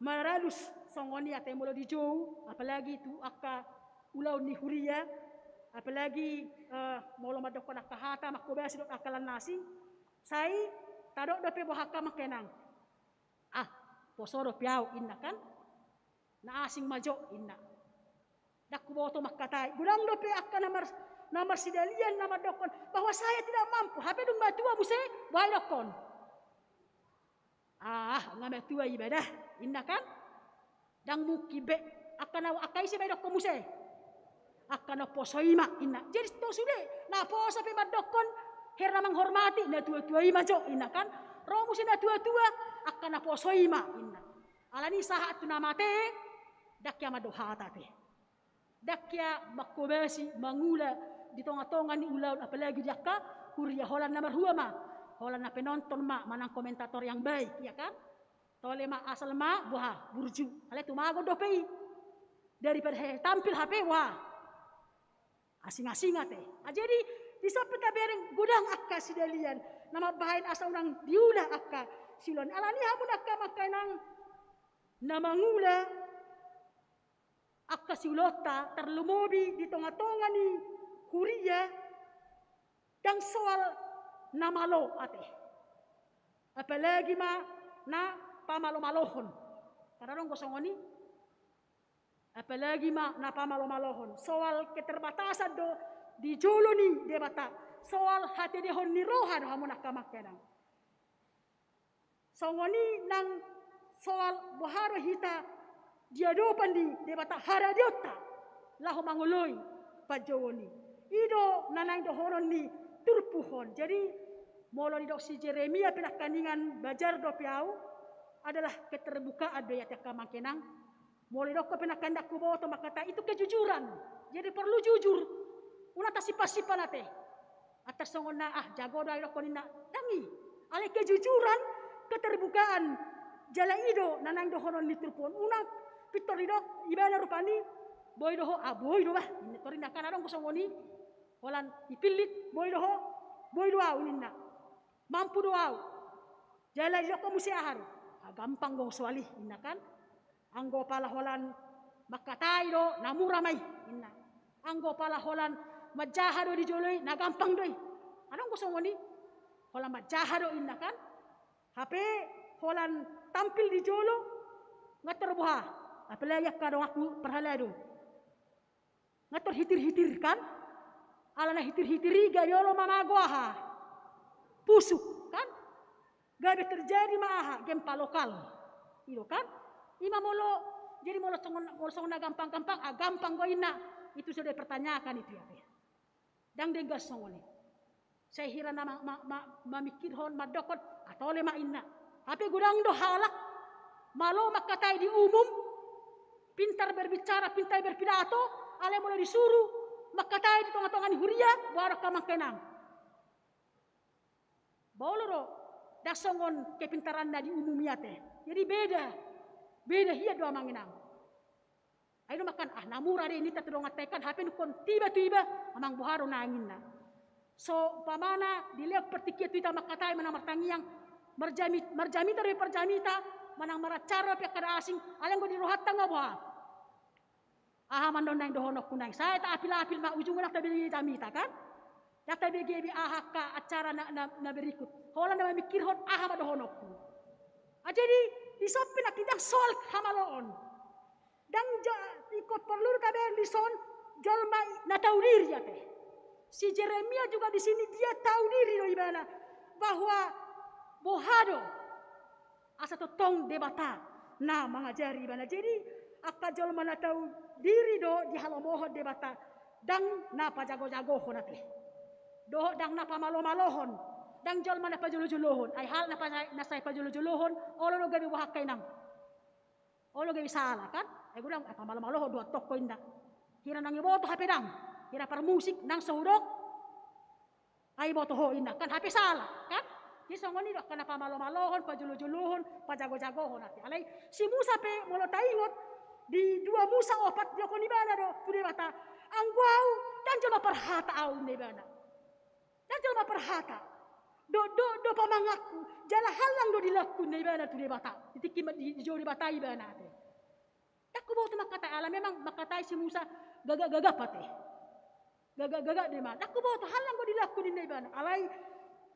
maralus songon i ate molo dijou, apalagi tu angka ulaon ni huria, apalagi, eh, molo mandokkon angka hata mangkobasi dohot angka na asing, sai tadok dope boha angka amang inang. Ah, poso dope au, inna kan. Na asing ma jo, inna. Ndang huboto mangkatai. Godang dope angka na mar-, na marsidalian na mandokkon bahwa saya tidak mampu, hape dung matua muse, boha idokkon? Ah, nga matua iba da, inna kan? Ndang mungkin be. Angka na, angka ise ma idokkon muse? Angka na poso i ma, inna. Jadi tong sude, na poso pe mandokkon hera manghormati na tuatua i ma jo, inna kan? Ro muse na tuatua, angka na poso i ma, inna. Alani sahat tu na mate, ndang hea mandok hata ate. Ndang hea mangkobasi, mangula di tongatonga ni ulaon, apalagi di angka huria, holan na marhua ma, holan na penonton ma, manang komentator yang baik, ya kan? Tole ma, asal ma boha, burju. Alai tumagon dope i. Daripada he tampil hape boha, asing-asing ate. Ah, jadi dison pe tabereng godang angka sidalian na mambahen asa unang diula angka siulaon. Alani i hamu angka amang inang, na mangula angka siulaonta, tarlumobi di tongatonga ni huria, ndang soal na malo ate. Apalagi ma na pamalomalohon. Kada adong do songon i? Apalagi ma na pamalomalohon. Soal keterbatasan do di jolo ni Debata. Soal hatedehon ni roha do hamu angka amang inang. Songon i nang soal boha do hita di adopan ni Debata haradeonta laho mangoloi panjouon i. I do na naeng dohonon ni turpuk on. Jadi molo didok si Jeremia pe nangkaningan bajar dope au, adalah keterbukaan do i ate angka amang inang. Molo didokkon pe nangkaningan ndang huboto mangkatai, itu kejujuran. Jadi perlu jujur. Unang tasipansipan ate. Atas songon na, ah, jago do au idokkon ninna. Ndang i. Alai kejujuran, keterbukaan Jala i do na naeng dohonon ni turpuk on, unang pintor didok ibana rupani, boi do ho, ah, boi do bah, ninna. Tor ninna kan adong do songon i, holan dipillit, boi do ho, boi do au ninna. Mampu do au. Jala didok muse aha do? Ah, gampang do soal i ninna kan. Anggo pala holan mangkatai do na mura ma i ninna. Anggo pala holan manjaha do di jolo i na gampang do i. Adong do songon i. Holan manjaha do ninna kan. Hape holan tampil di jolo, nga tor boha. Apalagi angka donganku parhalado. Nga tor hitir-hitir kan? Ala na hitir-hitir i gabe olo ma mago aha? Pusuk kan? Gabe terjadi ma aha? Gempa lokal. I do kan? I ma molo, jadi molo songon, molo songon na gampang-gampang, ah, gampang do ninna. Itu sudah dipertanyakan itu ya. Ndang denggan songon i. Sai hira na ma, ma, ma, mamikirhon, mandokkon, ah, tole ma ninna. Hape godang do halak malo mangkatai di umum, pintar berbicara, pintar berpidato, alai molo disuru mangkatai di tonga-tonga ni huria, boha do angka amang inang? Ba olo do, ndang songon kepintaranna di umum i ate. Jadi beda. Beda hian do amang inang. Ai do makan, ah, na mura do i ninta tu donganta i kan, hape nungkon tiba-tiba, amang boha do na ninna. So umpamana dilehon partingkian tu hita mangkatai manang martangiang, marjamit-, marjamita do i parjamita, manang maracara do pe angka na asing, alai anggo di rohanta nga boha? Aha ma do naeng dohononku naeng? Sai taapil-apil ma, ujungna ndang tabege jamita kan? Ndang tabege be aha angka acara na, na, na berikut. Holan na mamikirhon aha ma dohononku. Ah, jadi dison pe nangkin ndang soal hamaloon. Ndang jo, ingkon porlu do tabereng dison jolma na tahu diri ate. Si Jeremia juga di sini dia tahu diri do ibana bahwa boha do asa tongtong Debata na mangajari ibana. Jadi angka jolma na tahu diri do dihalomohon Debata, ndang na pajago-jagohon ate. Dohot ndang na pamalo-malohon, ndang jolma na pajolo-jolohon. Ai hal na pa-, na sai pajolo-jolohon, olo do gabe boha angka inang? Olo gabe sala kan? Ai godang, ai pamalo-malohon do antong ho ninna. Hira naeng iboto hape ndang. Hira parmusik naeng so hudok. Ai iboto ho ninna kan, hape sala kan? Jadi songon i do angka na pamalo-malohon, pajolo-jolohon, pajago-jagohon ate. Alai si Musa pe molo taingot di dua Musa opat didok ibana do tu Debata, anggo au ndang jolma parhata au ninna ibana. Ndang jolma parhata. Do, do, do pamanganku, jala hallang do dilehonku ninna ibana tu Debata. Di tingki ma-, di, dijou Debata ibana ate. Ndang huboto mangkatai, ala memang mangkatai si Musa gagap-gagap ate. Gagap-gagap do i ma. Ndang huboto, hallang do dilehonku ninna ibana. Alai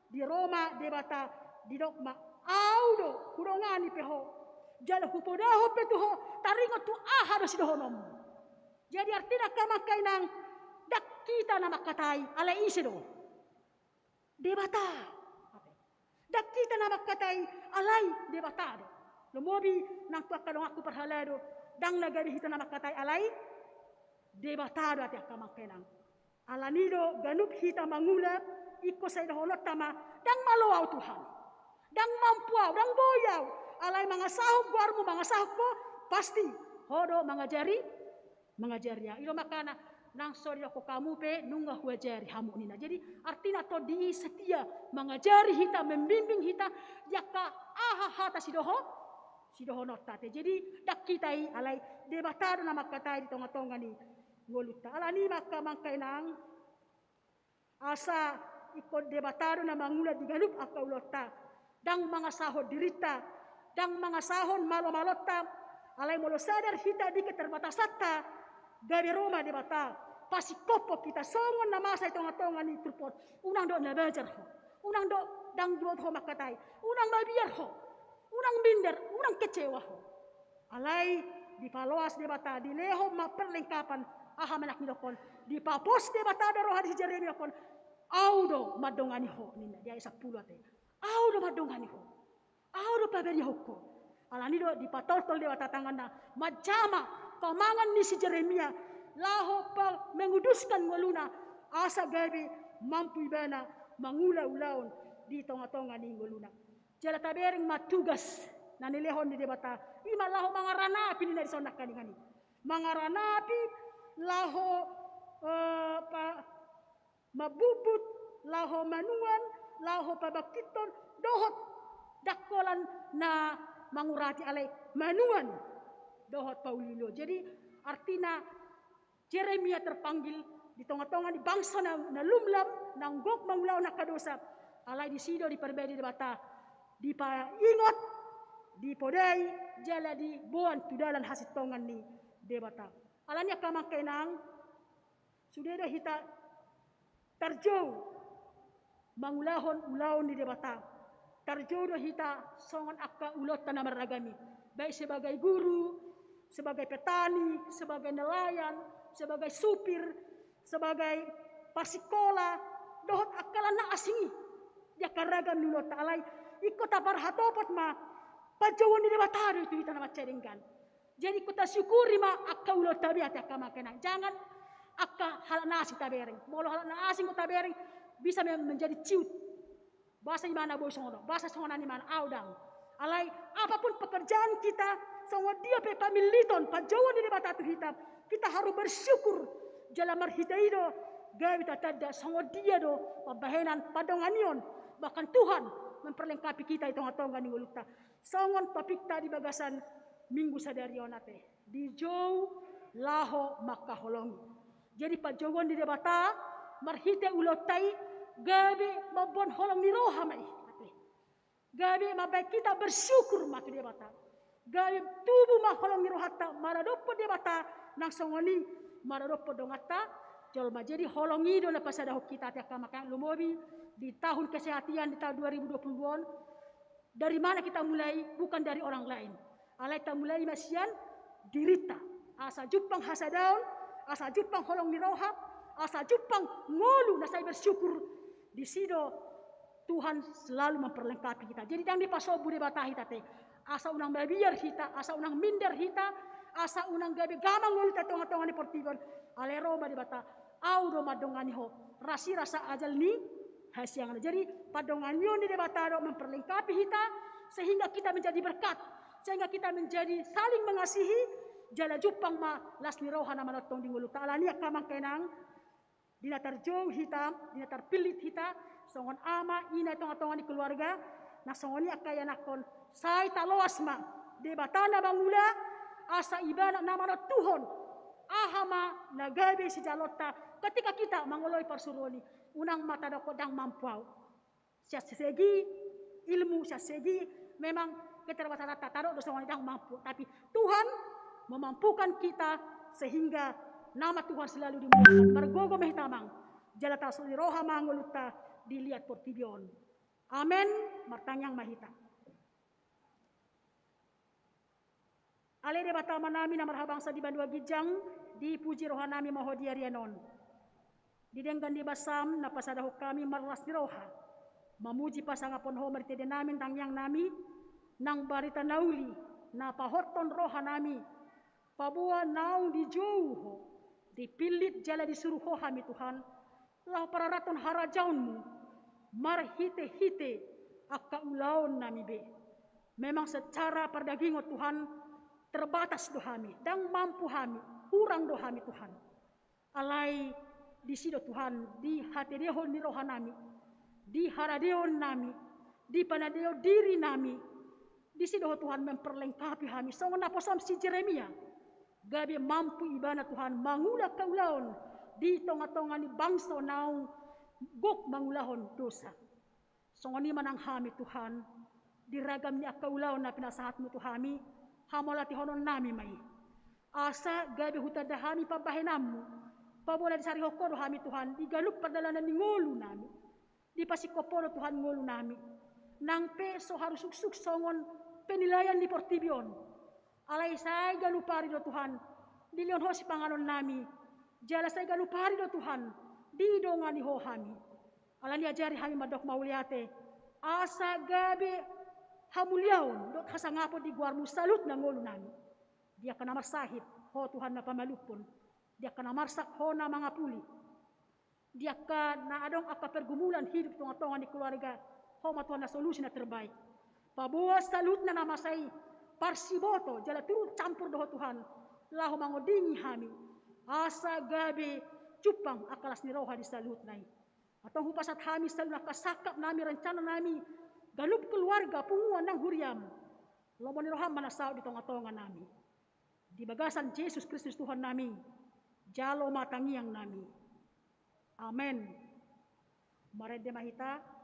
di ro ma Debata, didok ma, au do hudongani pe ho. Jala hupodahon pe tu ho, taringot tu aha do sidohononmu. Jadi artina angka amang inang, ndang hita na mangkatai, alai ise do? Debata. Ndang hita na mangkatai, alai Debata do. Lomobi nang tu angka donganku parhalado, ndang na gabe hita na mangkatai, alai Debata do ate angka amang inang. Alani do ganup hita mangula, ingkon sai dohononta ma, ndang malo au Tuhan. Ndang mampu au, ndang boi au. Alai mangasahon goarmu, mangasahon ho, pasti ho do mangajari, mangajari au. I do makana nang so didokkon hamu pe nunga huajari hamu ninna. Jadi artina Tondi i setia mangajari hita, membimbing hita di angka aha hata sidoho, sidohononta ate. Jadi ndang hita i, alai Debata do na mangkatai di tonga-tonga ni ngolunta. Alani ma angka amang inang, asa ingkon Debata do na mangula di ganup angka ulaonta. Ndang mangasahon dirinta, ndang mangasahon malo-malonta. Alai molo sadar hita di keterbatasanta, gabe ro ma Debata. Pasingkophon hita songon na masa di tonga-tonga ni turpuk on. Unang dohot na bajar ho. Unang dohot ndang diboto ho mangkatai. Unang mabiar ho. Unang minder, unang kecewa ho. Alai dipaloas Debata, dilehon ma perlengkapan, aha ma na didokkon, dipapos Debata do roha ni si Jeremia, didokkon, au do mandongani ho ninna di ayat sampulu ate. Au do mandongani ho. Au do pabadiahon ho. Alani do dipatoltol Debata tanganna, manjama pamangan ni si Jeremia, laho pa-, menguduskan ngoluna, asa gabe mampu ibana mangula ulaon di tonga-tonga ni ngoluna. Jala tabereng ma tugas na nilehon ni Debata, i ma laho mangaranapi ninna dison nangkaningan i. Mangaranapi laho, eh, pa-, mambubut, laho manuan, laho pabangkithon, dohot ndang holan na mangurati alai manuan dohot pauliulion. Jadi artina Jeremia terpanggil di tonga-tonga ni bangso na, na lumlam, na gok mangulahon angka dosa. Alai disi do diparbadi Debata, dipaingot, dipodai, jala diboan tu dalan hasintongan ni Debata. Alani angka amang inang, sude do hita tarjou mangulahon ulaon ni Debata. Tarjou do hita songon angka ulaonta na marragam i, baik sebagai guru, sebagai petani, sebagai nelayan, sebagai supir, sebagai parsikola, dohot angka na asing i. Di angka ragam ni ulaonta, alai ingkon taparhatopot ma panjouon ni Debata do i tu hita na mansai denggan. Jadi ingkon tasyukuri ma angka ulaonta be, ate angka amang inang. Jangan angka halak na asing tabereng. Molo halak na asing do tabereng, bisa me-, menjadi ciut. Bahasa ibana boi songon on, bahasa songon an ibana, au dang. Alai apapun pekerjaan kita, songon dia pe pamilliton, panjouon ni Debata tu hita, kita harus bersyukur. Jala marhite i do gabe tatanda songon dia do pambahenan pandonganion. Bahkan Tuhan memperlengkapi kita di tonga-tonga ni ngolunta. Songon topikta di bagasan minggu sadari on, ate, dijou laho mangkaholongi. Jadi panjouon ni Debata marhite ulaonta i gabe mamboan holong ni roha ma i, ate. Gabe mambahen hita bersyukur ma tu Debata. Gabe tubu ma holong ni rohanta maradophon Debata, nang songon i maradophon donganta jolma. Jadi holong i do na pasadahon hita, ate angka amang inang, lumobi di tahun kesehatan, di tahun dua ribu dua puluh dua on. Dari mana kita mulai? Bukan dari orang lain. Alai tamulai ma sian dirinta. Asa jumpang hasadaon, asa jumpang holong ni roha, asa jumpang ngolu na sai bersyukur. Disi do Tuhan selalu memperlengkapi kita. Jadi ndang dipasombu Debata hita, ate. Asa unang mabiar hita, asa unang minder hita, asa unang gabe gamang ngolunta di tonga-tonga ni portibi on. Alai ro ma Debata, au do mandongani ho. Rasirasa ajal ni hasiangan. Jadi pandonganion ni Debata do memperlengkapi hita, sehingga kita menjadi berkat, sehingga kita menjadi saling mengasihi, jala jumpang ma las ni roha na manongtong di ngolunta. Alani angka amang inang, di na tarjou hita, di na tarpillit hita, songon ama, ina, tonga-tonga ni keluarga, na songon i angka ianakhon, sai taloas ma Debata na mangula, asa ibana na manontuhon aha ma na gabe sijaloonta ketika kita mangoloi parsuruon i. Unang ma tadokhon ndang mampu au. Sian segi ilmu, sian segi memang keterbatasan ta, tadok do songon i ndang mampu. Tapi Tuhan memampukan kita sehingga nama Tuhan selalu dimuliakan. Margogo ma hita, amang. Jala tarsongon i roha ma ngolunta di liat portibi on. Amen. Martangiang ma hita. Ale Debata Amanami na marhabangsa di banua ginjang, dipuji rohanami ma Ho di arian on. Di denggan ni basam na pasadahon hami marlas ni roha, mamuji pasangaphon Ho marhite denami, tangiangnami, nang barita na uli na pahothon rohanami, paboa naung dijou Ho, dipillit jala disuru Ho hami, Tuhan, laho pararathon harajaonmu marhite-hite angka ulaonnami be. Memang secara pardagingon, Tuhan, terbatas do hami, ndang mampu hami, hurang do hami, Tuhan. Alai disi do, Tuhan, di hatedehon ni rohanami, di haradeonnami, di panandaion dirinami, disi do Ho, Tuhan, memperlengkapi hami songon naposom si Jeremia. Gabe mampu ibana, Tuhan, mangula angka ulaon di tonga-tonga ni bangso naung gok mangulahon dosa. Songon i ma nang hami, Tuhan, di ragam ni angka ulaon na pinasahatmu tu hami, hamauliatehononnami ma i. Asa gabe hutanda hami pambahenanmu, paboa na disarihon Ho do hami, Tuhan, di ganup pardalanan ni ngolunami. Dipasingkop Ho do, Tuhan, ngolunami. Nang pe so haru suksuk songon penilaian ni portibi on. Alai sai ganup ari do, Tuhan, dilehon Ho sipanganonnami. Jala sai ganup ari do, Tuhan, didongani Ho hami. Alani i ajari hami mandok mauliate, asa gabe hamuliaon dohot hasangapon di goarmu saluhutna ngolunami. Di angka na marsahit, Ho, Tuhan, na pamalumhon. Di angka na marsak, Ho na mangapuli. Di angka na adong angka pergumulan hidup tonga-tonga ni keluarga, Ho ma, Tuhan, na solusi na terbaik. Paboa saluhutna na masa i parsiboto jala turut campur do Ho, Tuhan, laho mangondingi hami, asa gabe jumpang angka las ni roha di saluhutna i. Antong hupasahat hami saluhutna angka sangkapnami, rencananami, ganup keluarga, punguan nang huriam. Lomo ni roham ma na saut di tongatonga nami. Di bagasan Jesus Kristus Tuhan nami, jalo ma tangiang nami. Amen. Marende ma hita.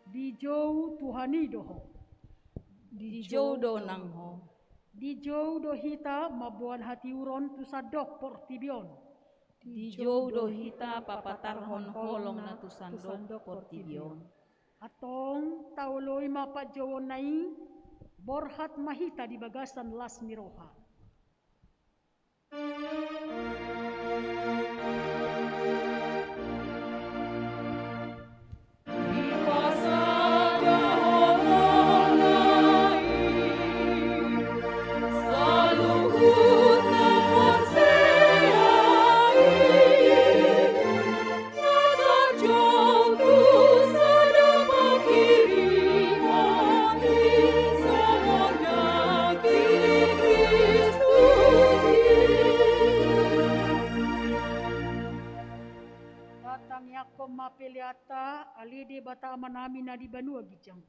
Dijou Tuhan i do ho. Dijou do nang ho. Dijou do hita mamboan hatiuron tu sandok portibi on. Dijou do hita papatarhon holong na tu sandok portibi on. Antong taoloi ma panjouonna i, borhat ma hita di bagasan las ni roha. Tatangiangkon ma peleanta. Ale Debata Amanami na di banua ginjang,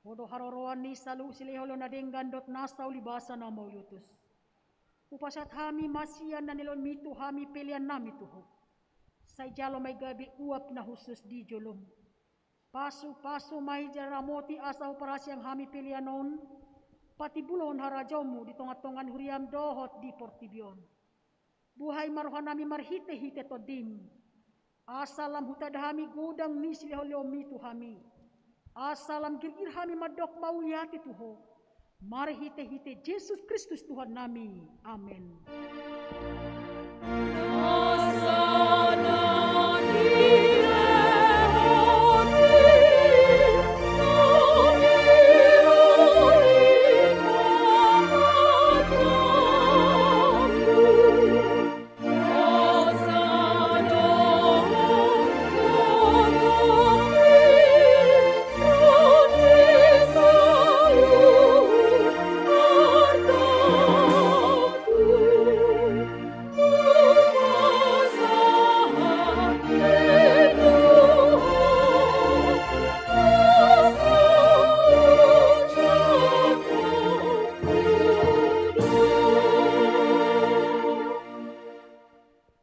Ho do haroroan ni saluhut silehon na denggan dohot nasa ulibasa na mauliutus. Hupasahat hami ma sian na nilehonmi tu hami peleannami tu Ho. Sai jalo ma i gabe uap na hushus di jolom. Pasupasu ma i jala ramoti asa huparasiang hami pelean on patimbulhon harajaonmu di tongatonga ni huriam dohot di portibi on. Buhai ma rohanami marhitehite Tondim, asa lam hutanda hami godang ni silehonlehonmi tu hami, asa lam girgir hami mandok mauliate tu Ho, marhitehite Jesus Kristus Tuhannami. Amen.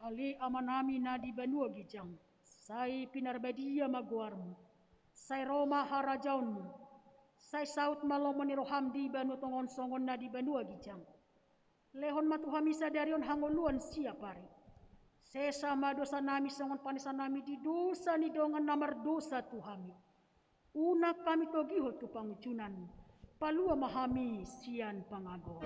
Ale Amanami na di banua ginjang, sai pinarbadia ma goarmu. Sai ro ma harajaonmu. Sai saut ma lomo ni roham di banua tonga on songon na di banua ginjang. Lehon ma tu hami sadari on hangoluan siapari. Sesa ma dosanami songon panesanami di dosa ni dongan na mardosa tu hami. Unang hami togihon tu pangunjunan, palua ma hami sian pangago.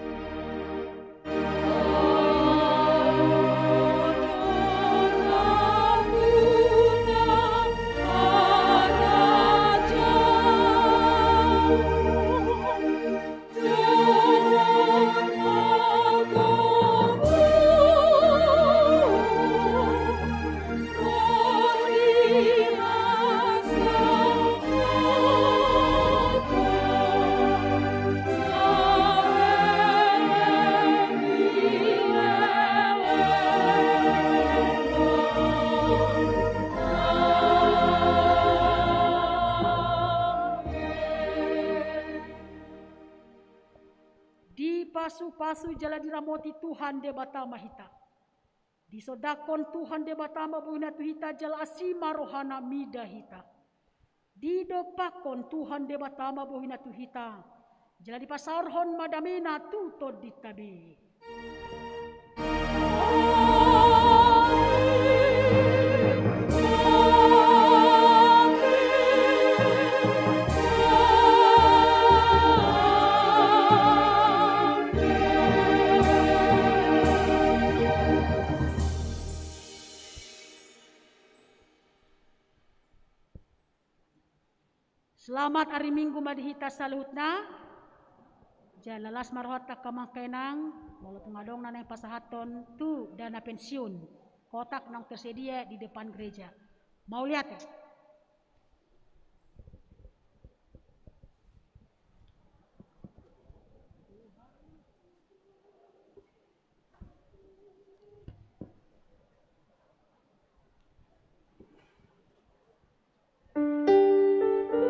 Dipasupasu jala diramoti Tuhan Debata ma hita. Disondangkon Tuhan Debata ma bohina tu hita jala asi ma rohana mida hita. Didompakkon Tuhan Debata ma bohina tu hita, jala dipasaorhon ma damena tu tondinta be. Selamat ari Minggu ma di hita saluhutna. Jala las ma rohanta angka amang inang, molo tung adong na naeng pasahathon tu dana pensiun, kotak naung tersedia di depan gereja. Mauliate.